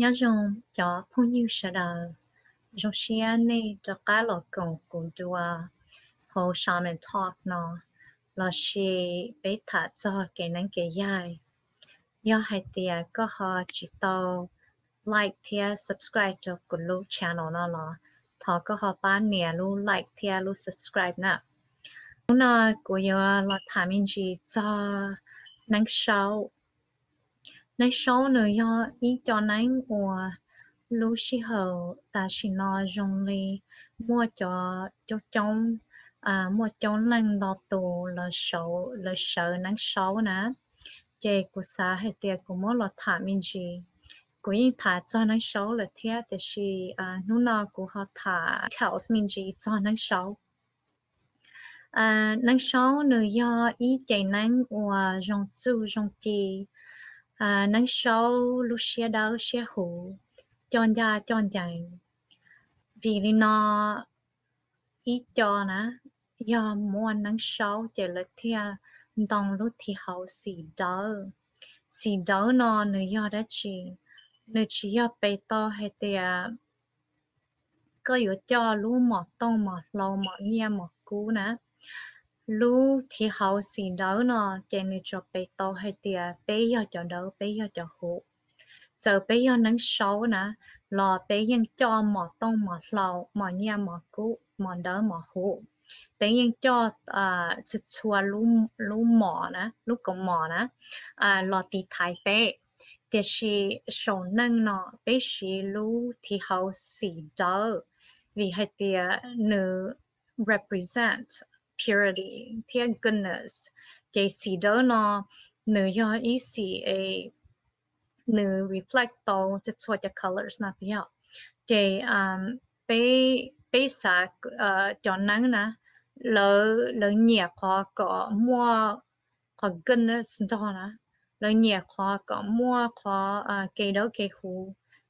Nyob zoo cov phooj ywg sawv daws, zoo siab nej rov qab los koom kuv dua hauv Shaman Talk no, lossis peb tham txog kev neeb kev yaig. Yog hais tias koj ho tsis tau like thiab subscribe rau kuv lub channel no los, thov koj ho pab nias lub like thiab lub subscribe na. Hnub no kuv yuav los tham me ntsis txog neeb saub. Neeb saub nws yog ib co neeb uas lub sij hawm tam sim no zoo li muaj cov coob coob, muaj coob leej ntau tus lawv sawv neeb saub na. Ces kuv xav hais tias kuv muab los tham me ntsis. Kuv yeej tham txog neeb saub lawm thiab, tiam sis hnub no kuv ho tham details me ntsis txog neeb saub. Neeb saub nws yog ib ce neeb uas zoo txuj zoo ci. Neeb saub lub siab dawb siab huv, coj ncaj coj ncees. Vim li no ib co na, yog muaj neeb saub ces lawv thiaj ntoo lub thib hauv xim dawb. Xim dawb no nws yog dab tsi? Nws tsis yog pes tau hais tias koj yuav coj lub mom tooj mom hlau mom nyiaj mom kub na. Lub thib hauv xim dawb no ces nws tsuas pes tau hais tias peb yog cov dawb peb yog cov huv. Txawm peb yog neeb saub na, los peb yeej coj mom tooj mom hlau mom nyiaj mom kub mom dawb mom huv. Peb yeej coj txhua txhua lub mom na, lub kaus mom na, los tiv thaiv peb. Tiam sis saum neej no peb siv lub thib hauv xim dawb, vim hais tias nws represent purity thiab goodness. Ces xim dawb no nws yog ib xim es nws reflect tau txhua txhua cov colors no yog. Ces peb xav cov neeb na, lawv nyiam qhov kom muaj qhov goodness nrog na, lawv nyiam qhov kom muaj qhov kev dawb kev huv.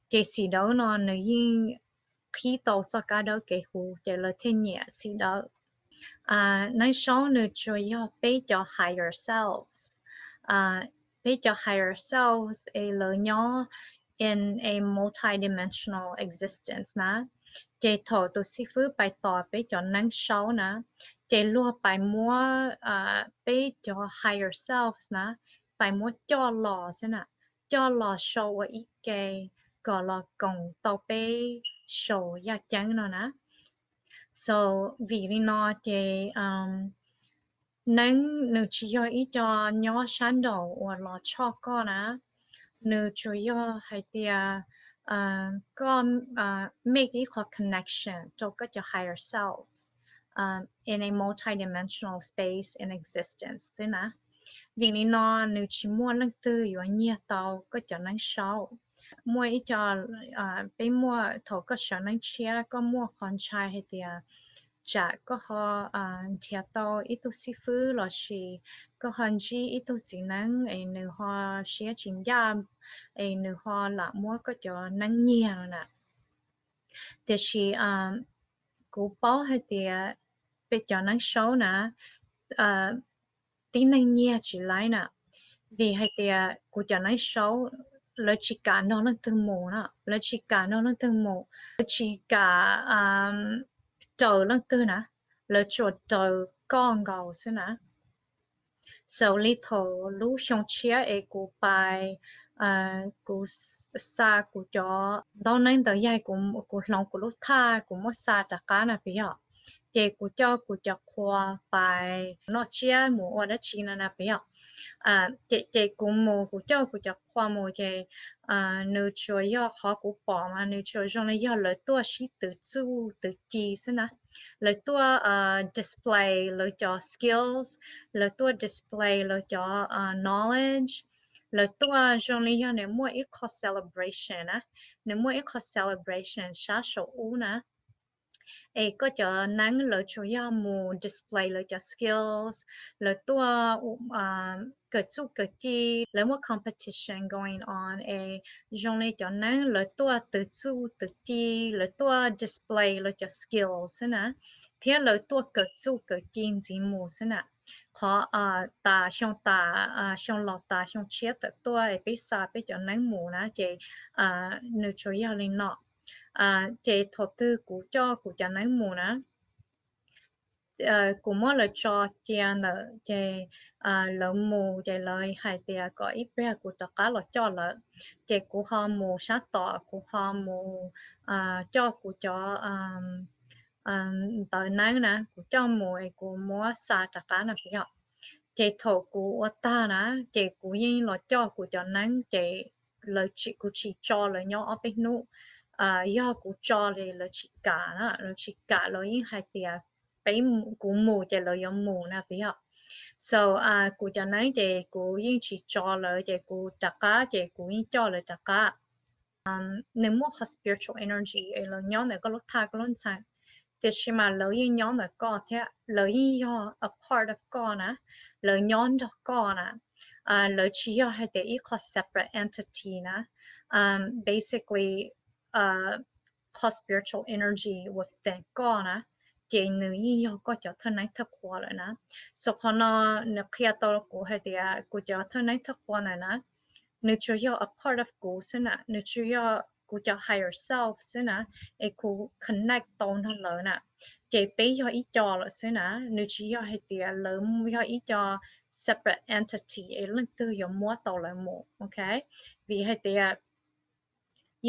Ces xim dawb no nws yeej qhib tau txoj kab dawb kev huv ces lawv thiaj nyiam xim dawb. Neeb saub nws tsuas yog peb cov higher selves. Peb cov higher selves es lawv nyob in a multidimensional existence na. Ces thaum tus xib fwb pais tos peb cov neeb saub na, ces luag pais muab peb cov higher selves na, pais muab coj los xwb na, coj los sau ua ib ke kom los koom tau peb saum yaj ceeb no na. So vim li no ces neeb nws tsis yog ib co nyob sab nraum uas los tshoj koj na, nws tsuas yog hais tias koj make ib qho connection rau koj cov higher selves in a multidimensional space in existence xwb na. Vim li no nws tsis muaj leej twg yuav nyiag tau koj cov neeb saub. Muaj ib co, peb muaj thaum koj sawv neeb tshiab koj muaj qhov ntshai hais tias tsam koj ho nrhiav tau ib tug xib fwb lossis koj ho ntsib ib tug txiv neeb es nws ho siab tsis ncaj es nws ho lam muab koj cov neeb nyiag no na. Tiam sis kuv paub hais tias peb cov neeb saub na, tib neeg nyiag tsis laib na, vim hais tias kuv cov neeb saub lawv tsis kam nrog leej twg mus na, lawv tsis kam nrog leej twg mus, lawv tsis kam raws leej twg na, lawv tsuas raws koj nkaus xwb na. Xaus li thaum lub xyoo tshiab es kuv pais, kuv xa kuv cov ntaub neeb ntawv yaig, kuv hloov kuv lub thaj kuv muab xa rov qab na puas yog, ces kuv coj kuv cov qhua pais noj tsiab mus ua dab tsi no na puas yog. Ces kuv mus kuv coj kuv cov qhua mus ces nws tsuas yog qhov kuv pom mas nws tsuas zoo li yog lawv tuaj sib twv txuj twv ci xwb na. Lawv tuaj display lawv cov skills, lawv tuaj display lawv cov knowledge, lawv tuaj zoo li yog nws muaj ib qho celebration na, nws muaj ib qho celebration sab saum ub na. Es koj cov neeb lawv tsuas yog mus display lawv cov skills, lawv tuaj kawm txuj kawm ci, lawv muaj competition going on es zoo li cov neeb lawv tuaj twv txuj twv ci, lawv tuaj display lawv cov skills xwb na. thiab lawv tuaj kawm txuj kawm ci ntxiv mus xwb na. Qhov tas xyoo tas, xyoo los tas xyoo tshiab tawm tuaj es peb xa peb cov neeb mus na ces nws tsuas yog li no. Ces thaum twg kuv coj kuv cov neeb mus na, kuv muab lawv tso cia ntawm ces lawv mus ces lawv hais tias kom ib pliag kuv rov qab los coj lawv. Ces kuv ho mus sab tom, kuv ho mus coj kuv cov ntawv neeb na, kuv coj mus es kuv muab xa rov qab na puas yog. Ces thaum kuv ua tag na, ces kuv yeej los coj kuv cov neeb ces kuv tsis tso lawv nyob ob peb hnub. Yog kuv tso li lawv tsis kam, lawv tsis kam lawv yeej hais tias peb, kuv mus ces lawv yuav mus na puas yog. So kuv cov neeb ces kuv yeej tsis tso lawv ces kuv rov qab ces kuv yeej coj lawv rov qab. Nws muaj qhov spiritual energy es lawv nyob ntawm koj lub thaj koj lub ntxhais, tiam sis mas lawv yeej nyob ntawm koj thiab lawv yeej yog a part of koj na, lawv nyob nrog koj na. Lawv tsis yog hais tias ib qho separate entity na. Basically, qhov spiritual energy uas teem koj na, ces nws yeej yog koj cov thawj neeb thawj qhua lawm na. So qhov no nws qhia tau kuv hais tias kuv cov thawj neeb thawj qhua ntawm na, nws tsuas yog a part of kuv xwb na, nws tsuas yog kuv cov higher self xwb na, es kuv connect tau nrog lawv na. Ces peb yog ib co lawm xwb na, nws tsis yog hais tias lawv yog ib co separate entity es leej twg yuav muab tau lawv mus, ok? Vim hais tias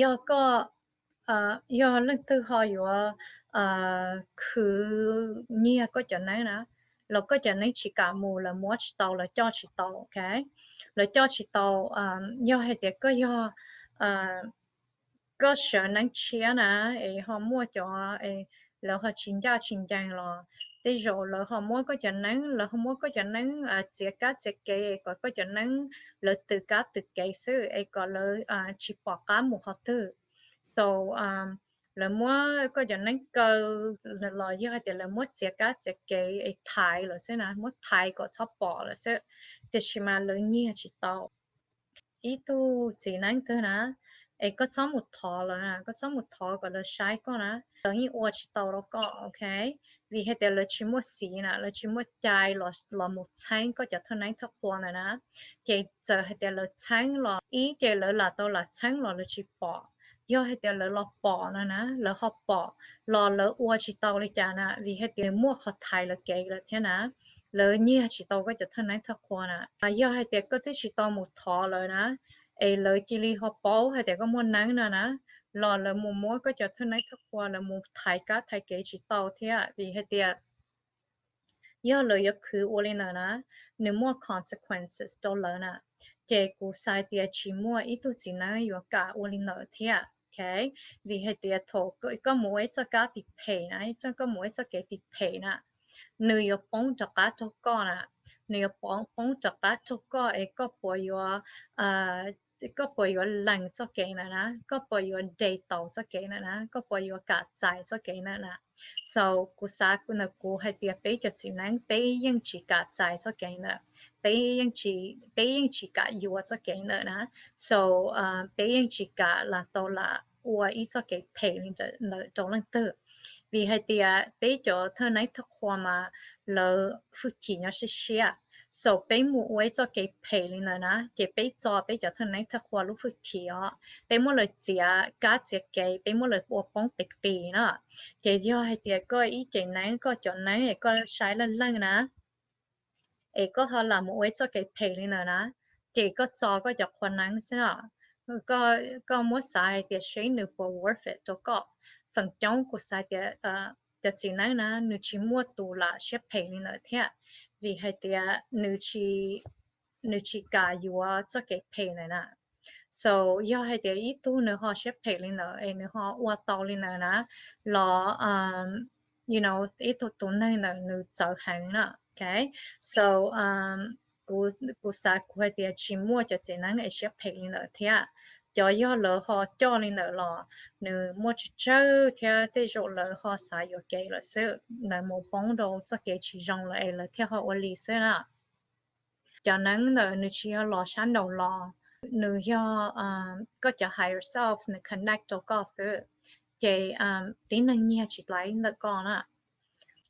yog koj, yog leej twg ho yuav khwv nyiag koj cov neeb na, los koj cov neeb tsis kam mus, lawv muab tsis tau, lawv coj tsis tau, ok? Lawv coj tsis tau. Yog hais tias koj yog, koj sawv neeb tshiab na, es ho muaj cov, lawv ho tsis ncaj tsis ncees los tej zaum lawv ho muab koj cov neeb, lawv ho muab koj cov neeb txiav kab txiav kev kom koj cov neeb lawv tws kab tws kev xwb es kom lawv tsis pom qab mus qhov twg. So lawv muab koj cov neeb kaw los yog hais tias lawv muab txiav kab txiav kev es thaiv lawm xwb na, muab thaiv kom txhob pom lawm xwb. Tiam sis mas lawv nyiag tsis tau. Ib tug txiv neeb twg na, es koj txhob mus thov lawv na, koj txhob mus thov kom lawv saib koj na, lawv yeej ua tsis tau rau koj, ok? Vim hais tias lawv tsis muaj xiv na, lawv tsis muaj cai los mus txheeb koj cov thawj neeb thawj qhua ntawd na. Ces txawm hais tias lawv txheeb los ib ces lawv lam tau lam txheeb los lawv tsis pom. Yog hais tias lawv los pom no na, lawv ho pom los lawv ua tsis tau li cas na, vim hais tias muaj qhov thaiv lawv kev lawm thiab na. Lawv nyiag tsis tau koj cov thawj neeb thawj qhua na. Yog hais tias koj twb tsis tau mus thov lawv na, es lawv cia li ho paub hais tias koj muaj neeb no na, los lawv mus muab koj cov thawj neeb thawj qhua lawv mus thaiv kab thaiv kev tsis tau thiab, vim hais tias yog lawv yuav khwv ua li ntawd na, nws muaj consequences rau lawv na. Ces kuv xav tias tsis muaj ib tug txiv neeb yuav kam ua li ntawd thiab, ok? Vim hais tias thaum koj mus ua ib txoj kab phem phem na, koj mus ua ib txoj kev phem phem na, nws yuav poob rov qab raug koj na, nws yuav poob rov qab raug koj es koj puas yuav, koj puas yuav lees txoj kev ntawd na, koj puas yuav de taus txoj kev ntawd na, koj puas yuav kam txais txoj kev ntawd na. So kuv xav ntawm kuv hais tias peb cov txiv neeb peb yeej tsis kam txais txoj kev ntawd, peb yeej tsis, peb yeej tsis kam yuav txoj kev ntawd na. So peb yeej tsis kam lam tau lam ua ib txoj kev phem li ntawd rau leej twg. Vim hais tias peb cov thawj neeb thawj qhua mas lawv hwj chim nyob siab siab. So peb mus ua ib txoj kev phem li ntawd na, ces peb txo peb cov thawj neeb thawj qhua lub hwj chim os, peb muab lawv txiav kab txiav kev, peb muab lawv ua poob pes qis na. Ces yog hais tias koj ib ce neeb, koj cov neeb es koj saib leej leej na, es koj ho lam mus ua ib txoj kev phem li ntawd na, ces koj txo koj cov qhua neeb xwb na. Koj muab xav hais tias seb nws puas worth it rau koj. Feem coob kuv xav tias cov txiv neeb na nws tsis muaj tus lam siab phem li ntawd thiab, vim hais tias nws tsis, nws tsis kam yuav txoj kev phem ntawd na. So yog hais tias ib tug nws ho siab phem li ntawd es nws ho ua tau li ntawd na, los you know ib tug tus neeg ntawd nws txawv heev na, ok? So kuv xav kuv hais tias tsis muaj cov txiv neeb es siab phem li ntawd thiab. Cov yog lawv ho coj li ntawd los nws muaj tsawg tsawg thiab tej zaum lawv ho xav yuam kev lawm xwb, lawv mus poob rau txoj kev tsis zoo lawm es lawv thiaj ho ua li xwb na. Cov neeb ntawd nws tsis yog los sab nraud los, nws yog koj cov higher self nws connect rau koj xwb, ces tib neeg nyiag tsis dai ntawm koj na.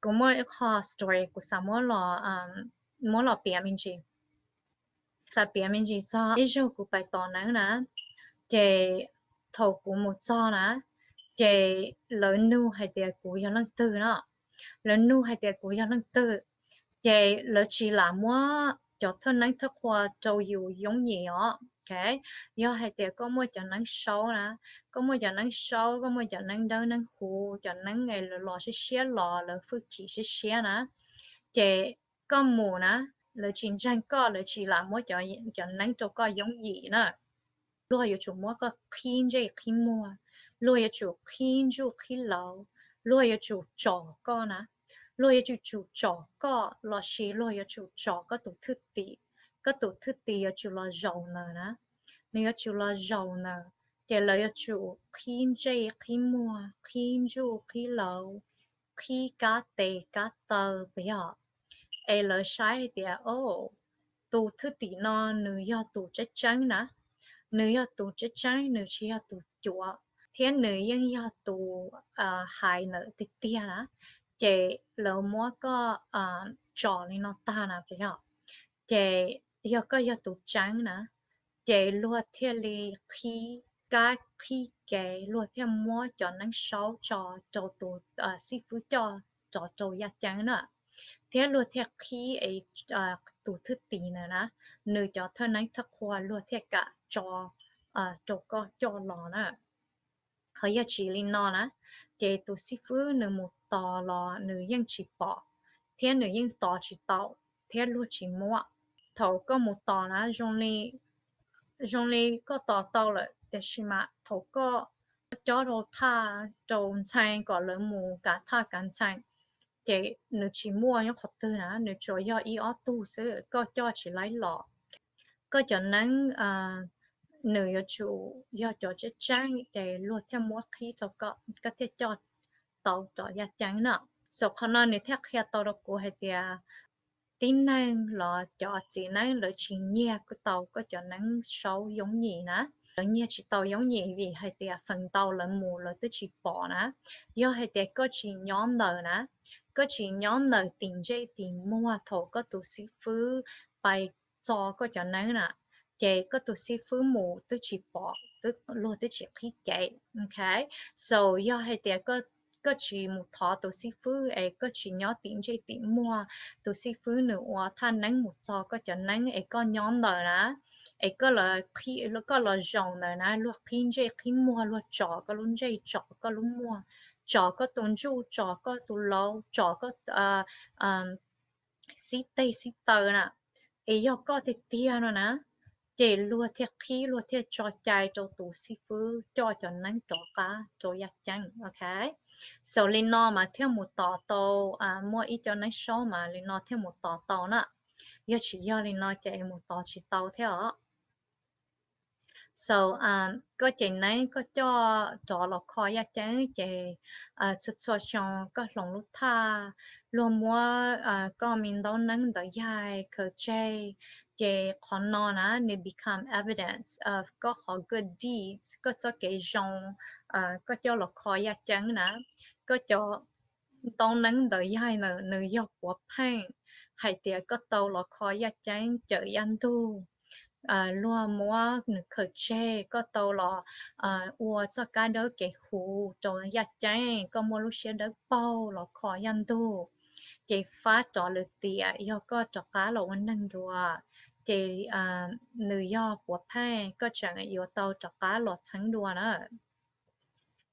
Kuv muaj ib qho story kuv xav muab los, muab los piav me ntsis. Xav piav me ntsis txog ib zaug kuv pais tos neeb na, ces thaum kuv mus txog na, ces lawv nug hais tias kuv yog leej twg no. Lawv nug hais tias kuv yog leej twg, ces lawv tsis lam muab cov thawj neeb thawj qhua rau yus yooj yim os. Yog hais tias koj muaj cov neeb saub na, koj muaj cov neeb saub, koj muaj cov neeb dawb neeb huv, cov neeb es lawv los siab siab los lawv hwj chim siab siab na, ces koj mus na, lawv tsis ntseeg koj, lawv tsis lam muab cov neeb rau koj yooj yim na. Luag yuav tsum muab koj qhib ntsej qhib muag, luag yuav tsum qhib ntsuj qhib laus, luag yuav tsum tsom koj na, luag yuav tsum tsum tsom koj los sis luag yuav tsum tsom koj tus thwj tim. Koj tus thwj tim yuav tsum los zaum ntawd na, nws yuav tsum los zaum ntawd, ces lawv yuav tsum qhib ntsej qhib muag, qhib ntsuj qhib laus, qhib kab tes kab taw puas yog, es lawv saib hais tias, o, tus thwj tim no nws yog tus tseeb tseeb na, nws yog tus tseeb tseeb, nws tsis yog tus cuav, thiab nws yeej yog tus hais ntawm tiag tiag na, ces lawv muab koj tsom li no tag na puas yog, ces yog koj yog tus tseeb na, ces luag thiaj li qhib kab qhib kev, luag thiaj muab cov neeb saub tso rau tus xib fwb coj rov rau yaj ceeb na, thiab luag thiaj qhib es tus thwj tim ntawd na, nws cov thawj neeb thawj qhua luag thiaj kam tso rau koj coj los na. Ho yog tsis li no na, ces tus xib fwb nws mus tos los nws yeej tsis pom, thiab nws yeej tos tsis tau, thiab luag tsis muab. Thaum koj mus tos na, zoo li koj tos tau lawm, tiam sis mas thaum koj cob rau thaj rau ntxhee kom lawv mus kav thaj kav ntxhee, ces nws tsis muaj nyob qhov twg na, nws tsuas yog ib ob tug xwb, koj coj tsis laib los. Koj cov neeb nws yuav tsum yog cov tseeb tseeb, ces luag thiaj muab qhib rau koj, koj thiaj coj tau rov yaj ceeb na. Xaus qhov no nws thiaj qhia tau rau kuv hais tias tib neeg los cov txiv neeb lawv tsis nyiag tau koj cov neeb saub yooj yim na. Lawv nyiag tsis tau yooj yim vim hais tias feem ntau lawv mus lawv twb tsis pom na. Yog hais tias koj tsis nyob ntawm na, koj tsis nyob ntawm tim ntsej tim muag thaum koj tus xib fwb pais txo koj cov neeb na, ces koj tus xib fwb mus twb tsis pom, luag twb tsis qhib kev. So yog hais tias koj tsis mus thov tus xib fwb es koj tsis nyob tim ntsej tim muag, tus xib fwb nws ua thaj neeb mus txo koj cov neeb es koj nyob ntawm na, es koj los zaum ntawm na, luag qhib ntsej qhib muag, luag tsom koj lub ntsej, tsom koj lub muag, tsom koj tus ntsuj, tsom koj tus laus, tsom koj xib teg xib taw na, es yog koj tiag tiag no na, ces luag thiaj qhib, luag thiaj tso cai rau tus xib fwb coj cov neeb rov qab rau yaj ceeb, ok. Xaus li no mas thiaj mus tos tau, muaj ib co neeb saub mas li no thiaj mus tos tau na. Yog tsis yog li no ces mus tos tsis tau thiab os. So koj ces neeb koj coj rov los kho yaj ceeb ces txhua txhua xyoo koj hloov lub thaj, luag muab koj me ntaub neeb ntawd yaig khaws tseg, ces qhov no na nws become evidence of koj qhov good deeds, koj txoj kev zoo koj coj los kho yaj ceeb na. Koj cov ntaub neeb ntawd yaig ntawd nws yog puav pheej hais tias koj tau los kho yaj ceeb cawm yaj ntug, luag muab nws khaws tseg, koj tau los ua txoj kab dawb kev huv rau yaj ceeb, koj muaj lub siab dawb paug los kho yaj ntug, ces fab rov lwm tiam yog koj rov qab los ua neeg dua, ces nws yog puav pheej koj tseem yuav tau rov qab los txheeb dua na.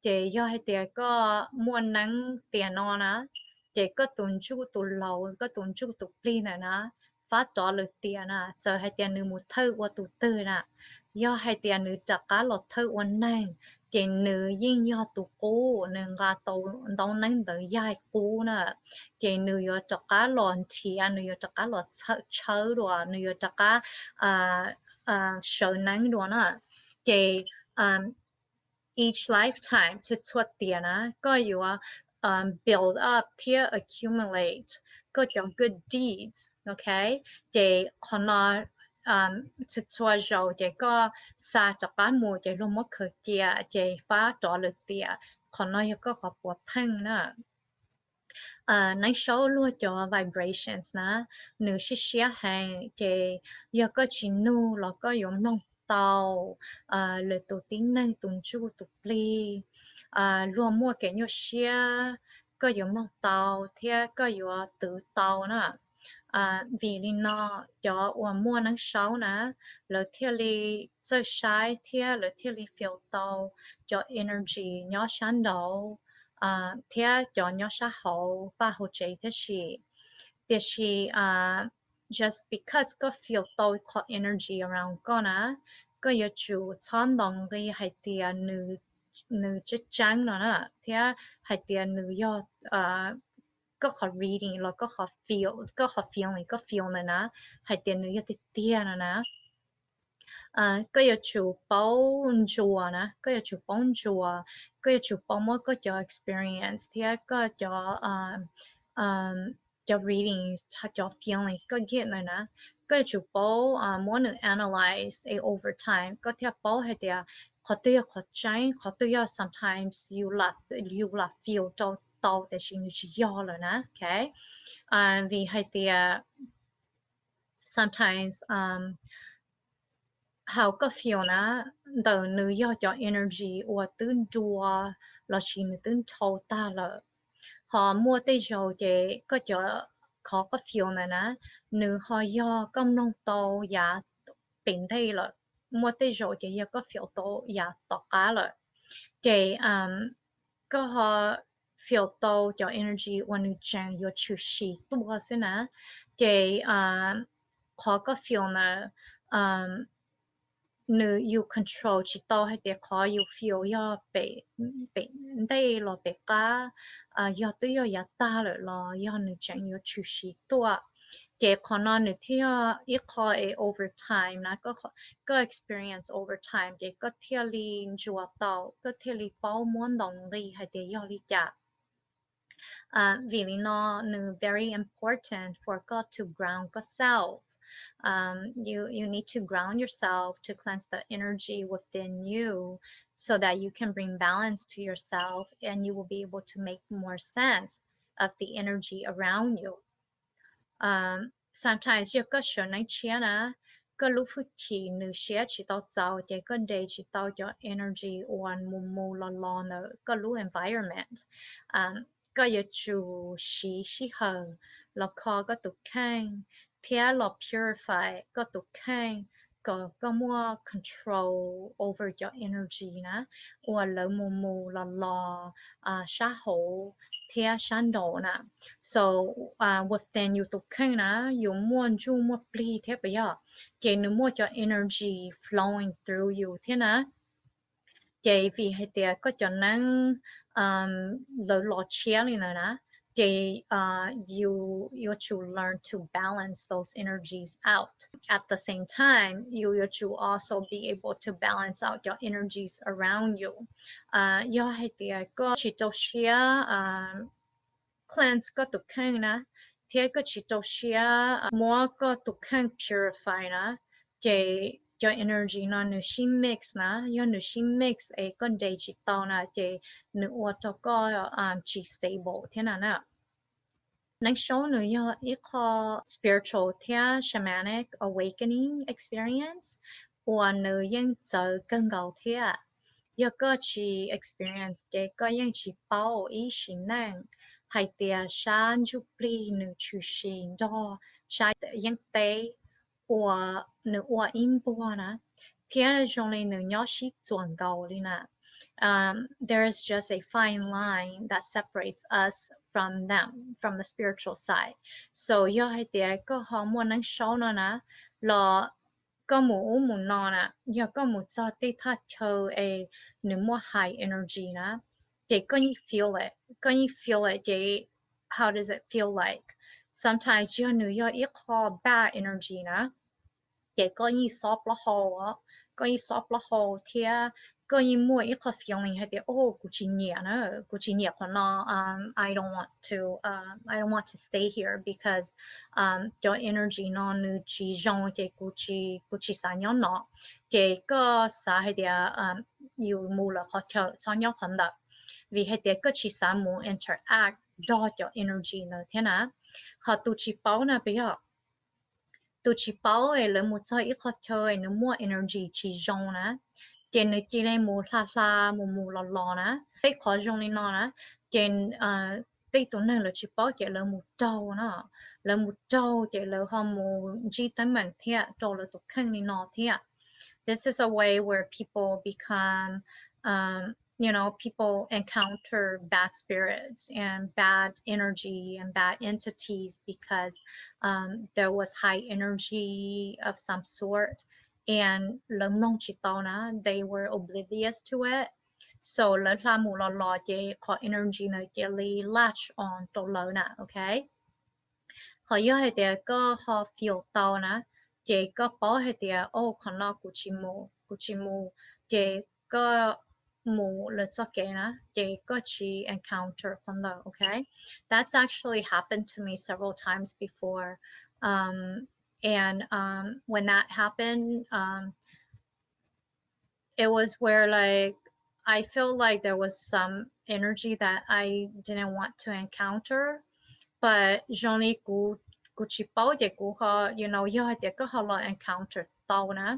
Ces yog hais tias koj muaj neeb tiam no na, ces koj tus ntsuj tus laus, koj tus ntsuj tus plig ntawm na, fab rov lwm tiam na, txawm hais tias nws mus thawj ua tus twg na, yog hais tias nws rov qab los thawj ua neeg, ces nws yeej yog tus qub, nws nqa tau ntaub neeb ntawd yaig qub na, ces nws yuav rov qab los nrhiav, nws yuav rov qab los txhawb, tshawb dua, nws yuav rov qab sawv neeb dua na. Ces each lifetime, txhua txhua tiam na, koj yuav build up thiab accumulate koj cov good deeds, ok. Ces qhov no txhua txhua zaus ces koj xa rov qab mus ces luag muab khaws cia ces fab rov lwm tiam, qhov no yog koj qhov puav pheej na. Neeb Saub luag cov vibrations na, nws siab siab heev ces yog koj tsis nug los koj yuav mloog tau lwm tus tib neeg tus ntsuj tus plig, luag muaj kev nyuaj siab, koj yuav mloog tau thiab koj yuav twv tau na. Vim li no cov uas muaj Neeb Saub na, lawv thiaj li txawj saib thiab lawv thiaj li feel tau cov energy nyob sab nraud thiab cov nyob sab hauv vaj hauv tsev thiab si. Tiam sis just because koj feel tau qhov energy around koj na, koj yuav tsum txhob ntaus nqi hais tias nws tseeb tseeb no na, thiab hais tias nws yog koj qhov reading los koj qhov feeling, koj feel ntawd na, hais tias nws yog tiag tiag no na. Koj yuav tsum paub ntsuas na, koj yuav tsum paub ntsuas, koj yuav tsum paub muab koj cov experience thiab koj cov cov readings, cov feelings koj get ntawd na, koj yuav tsum paub muab nws analyze over time koj thiaj paub hais tias qhov twg yog qhov tseeb, qhov twg yog sometimes yus lam feel rau tau tiam sis nws tsis yog lawm na. Vim hais tias sometimes hauv koj feel na, ntawm nws yog cov energy uas twb nrua lossis nws twb nrhau tag lawm. Ho muaj tej zaug ces koj cov, qhov koj feel ntawd na, nws ho yog koj mloog tau yav pem ntej lawm, muaj tej zaug ces yog koj feel tau yav tom qab lawm. Ces koj ho feel tau cov energy uas nws tseem yuav tshwm sim tuaj xwb na. Ces qhov koj feel ntawd nws yus control tsis tau hais tias qhov yus feel yog pem ntej los pem qab, yog twb yog yav tag lawm los yog nws tseem yuav tshwm sim tuaj. Ces qhov no nws thiaj yog ib qho es over time na, koj experience over time ces koj thiaj li ntsuas tau, koj thiaj li paub muab ntaus nqi hais tias yog li cas. Vim li no nws very important for koj to ground koj self. You need to ground yourself to cleanse the energy within you so that you can bring balance to yourself and you will be able to make more sense of the energy around you. Sometimes yog koj sawv neeb tshiab na, koj lub hwj chim nws siab tsis tau txaus ces koj nres tsis tau cov energy uas mus mus los los ntawm koj lub environment. Koj yuav tsum siv sij hawm los kho koj tus kheej thiab los purify koj tus kheej kom koj muaj control over cov energy na uas lawv mus mus los los sab hauv thiab sab nraud na. So within yus tus kheej na, yus muaj ntsuj muaj plig thiab puas yog, ces nws muaj cov energy flowing through yus thiab na. Ces vim hais tias koj cov neeb lawv los tshiab li ntawd na, ces you, you want to learn to balance those energies out. At the same time, you, you want to also be able to balance out your energies around you. Yog hais tias koj tsis rau siab cleanse koj tus kheej na, thiab koj tsis rau siab muab koj tus kheej purify na, ces cov energy no nws sib mix na, yog nws sib mix es koj nres tsis tau na, ces nws ua rau koj tsis stable thiab na. Neeb Saub nws yog ib qho spiritual thiab shamanic awakening experience uas nws yeej txawv kawg nkaus thiab. Yog koj tsis experience ces koj yeej tsis paub ib sim neej hais tias sab ntsuj plig nws tshwm sim nrog sab yeeb teb uas nws ua ib npuag na, thiab zoo li nws nyob sib txuas nkaus li na. There is just a fine line that separates us from them, from the spiritual side. So yog hais tias koj ho muaj Neeb Saub no na, los koj mus ub mus no na, yog koj mus txog tej thaj chaw es nws muaj high energy na, ces koj yeej feel it, koj yeej feel it ces how does it feel like? Sometimes yog nws yog ib qho bad energy na, ces koj yeej xob plaub hau, koj yeej xob plaub hau thiab koj yeej muaj ib qho feeling hais tias, o, kuv tsis nyiam na, kuv tsis nyiam qhov no, I don't want to, I don't want to stay here because cov energy no nws tsis zoo ces kuv tsis, kuv tsis xav nyob no. Ces koj xav hais tias yus mus lawm qhov chaw txhob nyob qhov ntawd, vim hais tias koj tsis xav mus interact nrog cov energy ntawd thiab na. Ho tus tsis paub na, peb yog tus tsis paub es lawv mus txog ib qho chaw es nws muaj energy tsis zoo na, ces nws cia li mus hla hla mus mus los los na. Tej qhov zoo li no na, ces tej tus neeg lawv tsis paub ces lawv mus raug na, lawv mus raug ces lawv ho mus ntsib teeb meem thiab rau lawv tus kheej li no thiab. This is a way where people become, um, you know, people encounter bad spirits and bad energy and bad entities because um, there was high energy of some sort, and lawv mloog tsis tau na, they were oblivious to it. So lawv hla mus los los ces qhov energy ntawd cia li latch on rau lawv na, ok? Ho yog hais tias koj ho feel tau na, ces koj paub hais tias, oh, qhov no kuv tsis mus, kuv tsis mus, ces koj mus lawv txoj kev na, ces koj tsis encounter qhov ntawd, ok? That's actually happened to me several times before. Um, and um, when that happened, um, it was where like I feel like there was some energy that I didn't want to encounter, but only kuv kuv tsis paub ces kuv ho, you know, yog hais tias koj ho los encounter tau na,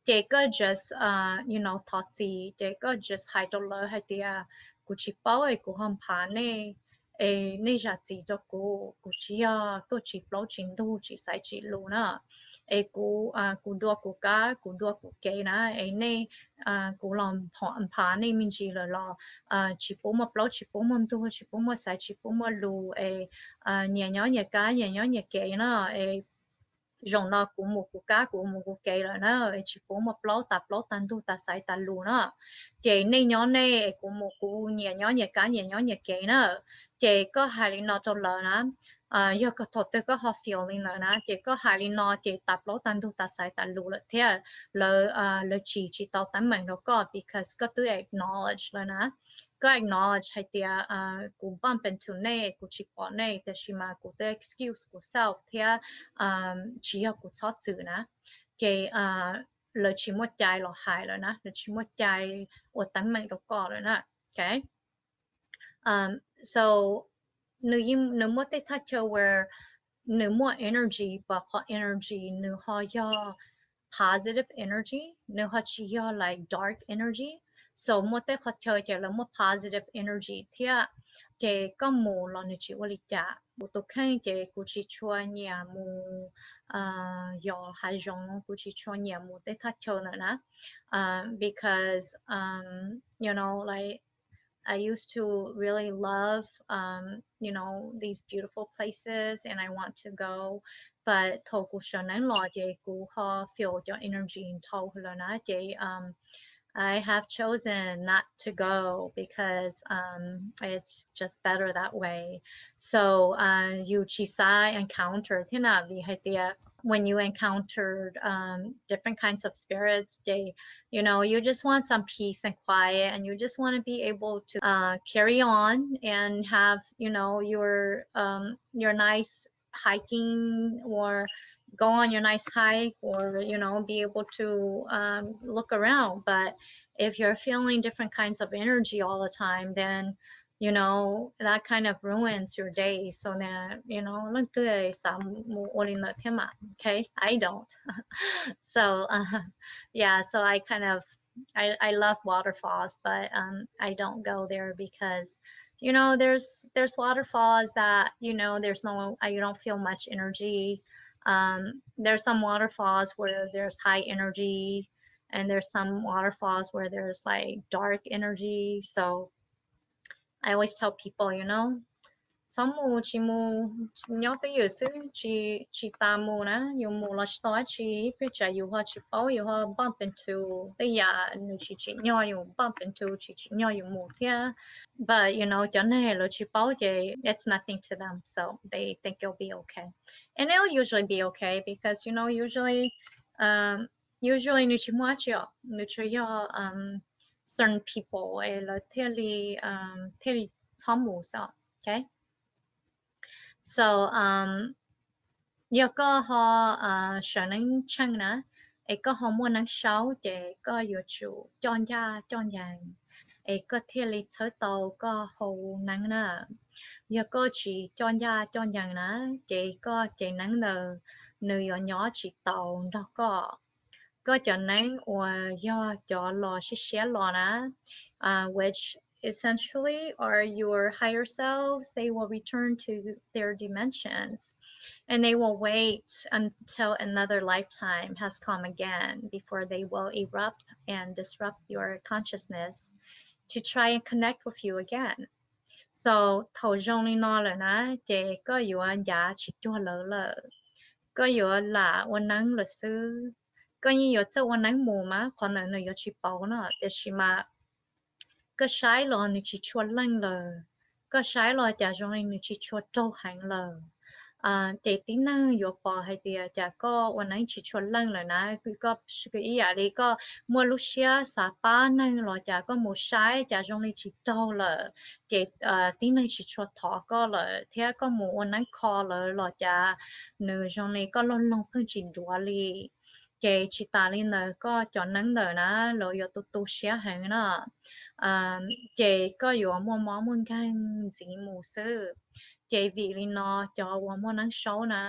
ces koj just, uh, you know, thov txim, ces koj just hais rau lawv hais tias kuv tsis paub es kuv ho nphav nej, es nej zam txim rau kuv, kuv tsis yog tuaj tsis plaub tsis ntug tsis xaiv tsis lus na, es kuv, kuv dua kuv kab kuv dua kuv kev na, es nej, kuv los nphav nej me ntsis lawm los tsis pub muaj plaub tsis pub muaj ntug tsis pub muaj xaiv tsis pub muaj lus, es nyias nyob nyias kab nyias nyob nyias kev na, es zaum no kuv mus kuv kab kuv mus kuv kev lawm na, es tsis pub muaj plaub tas plaub tas ntug tas xaiv tas lus na, ces nej nyob nej es kuv mus kuv nyias nyob nyias kab nyias nyob nyias kev na. Ces koj hais li no rau lawv na, yog thaum twg koj ho feel li ntawd na, ces koj hais li no ces tas plaub tas ntug tas xaiv tas lus lawm thiab, lawv, lawv tsis tsis tau teeb meem rau koj because koj twb acknowledge lawm na. Koj acknowledge hais tias kuv bump into nej, kuv tsis pom nej, tiam sis mas kuv twb excuse kuv self thiab tsis yog kuv txhob txwm na. Ces lawv tsis muaj cai los hais lawm na, lawv tsis muaj cai ua teeb meem rau koj lawm na. So nws muaj tej thaj chaw where nws muaj energy, pom qhov energy nws ho yog positive energy, nws ho tsis yog like dark energy. So muaj tej qhov chaw ces lawv muaj positive energy thiab, ces koj mus los nws tsis ua li cas. Kuv tus kheej ces kuv tsis tshua nyiam mus yos hav zoov, kuv tsis tshua nyiam mus tej thaj chaw ntawd na, because you know like I used to really love um, you know, these beautiful places and I want to go, but thaum kuv sawv neeb los ces kuv ho feel cov energy dhau lawm na, ces um, I have chosen not to go because um, it's just better that way. So uh, yus tsis xav encounter thiab na, vim hais tias when you encounter um, different kinds of spirits, they, you know, you just want some peace and quiet, and you just want to be able to uh, carry on and have, you know, your um, your nice hiking or go on your nice hike or you know be able to um, look around. But if you're feeling different kinds of energy all the time, then you know that kind of ruins your day. So then you know leej twg xav mus ua li ntawd thiab mas, okay, I don't. So uh, yeah, so I kind of I, I love waterfalls, but um, I don't go there because you know there's there's waterfalls that you know there's no, you don't feel much energy. Um, there's some waterfalls where there's high energy, and there's some waterfalls where there's like dark energy. So I always tell people, you know, txhob mus, tsis mus, nyob twj ywm xwb, tsis tsis tas mus na, yus mus los tsis tau dab tsi, peb tsam yus ho tsis paub, yus ho bump into tej yam nws tsis tsim nyog yus bump into, tsis tsim nyog yus mus thiab. But you know cov neeg lawv tsis paub ces it's nothing to them, so they think it'll be okay, and it'll usually be okay because you know usually um, usually nws tsis muaj dab tsi os, nws tsuas yog um, certain people es lawv thiaj li um, thiaj li txhob mus xwb, okay? So um, yog koj ho sawv neeb tsheej na, es koj ho muaj neeb saub ces koj yuav tsum coj ncaj coj ncees es koj thiaj li txhawb tau koj hau neeb na. Yog koj tsis coj ncaj coj ncees na, ces koj cov neeb ntawd nws yuav nyob tsis tau nrog koj. Koj cov neeb uas yog cov los siab siab los na, uh, which essentially are your higher selves, they will return to their dimensions and they will wait until another lifetime has come again before they will erupt and disrupt your consciousness to try and connect with you again. So thaum zoo li no lawm na, ces koj yuav ncav tsis cuag lawv lawm, koj yuav lam ua neeb lawm xwb. Koj yeej yuav txawj ua neeb mus mas qhov ntawd nws yuav tsis pauv no, tiam sis mas koj saib los nws tsis tshua leej lawm, koj saib los cas zoo li nws tsis tshua raug heev lawm. Ces tib neeg yuav pom hais tias cas koj ua neeb tsis tshua leej lawm na, koj ib yam li koj muaj lub siab xav pab neeg los cas koj mus saib cas zoo li tsis raug lawm, ces tib neeg tsis tshua thov koj lawm, thiab koj mus ua neeb kho lawv los cas nws zoo li koj loj loog pheej tsis duav li. Ces tsis tas li ntawd koj cov neeb ntawm na, lawv yuav tu tu siab heev na, ces koj yuav muaj mob muaj nkeeg ntxiv mus xwb. Ces vim li no cov uas muaj neeb saub na,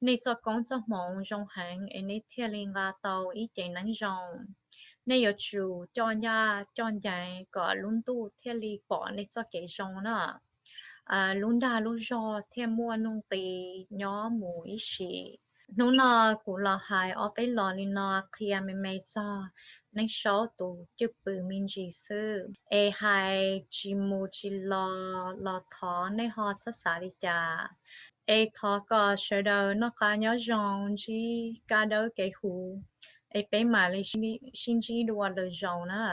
nej txoj koob txoj hmoov zoo heev es nej thiaj li nqa tau ib cev neeb zoo. Nej yuav tsum coj ncaj coj ncees kom lub ntuj thiaj li pom nej txoj kev zoo na. Lub nrag lub zog thiaj muaj nuj nqis nyob mus ib sim. Hnub no kuv los hais ob peb los li no qhia me me txog neeb saub tus cwj pwm me ntsis xwb, es hais tsis mus tsis los los thov nej ho txhob xav li cas. Es thov kom sawv daws noj qab nyob zoo, ntsib kab dawb kev huv, es peb mam li sib ntsib dua lwm zaus na.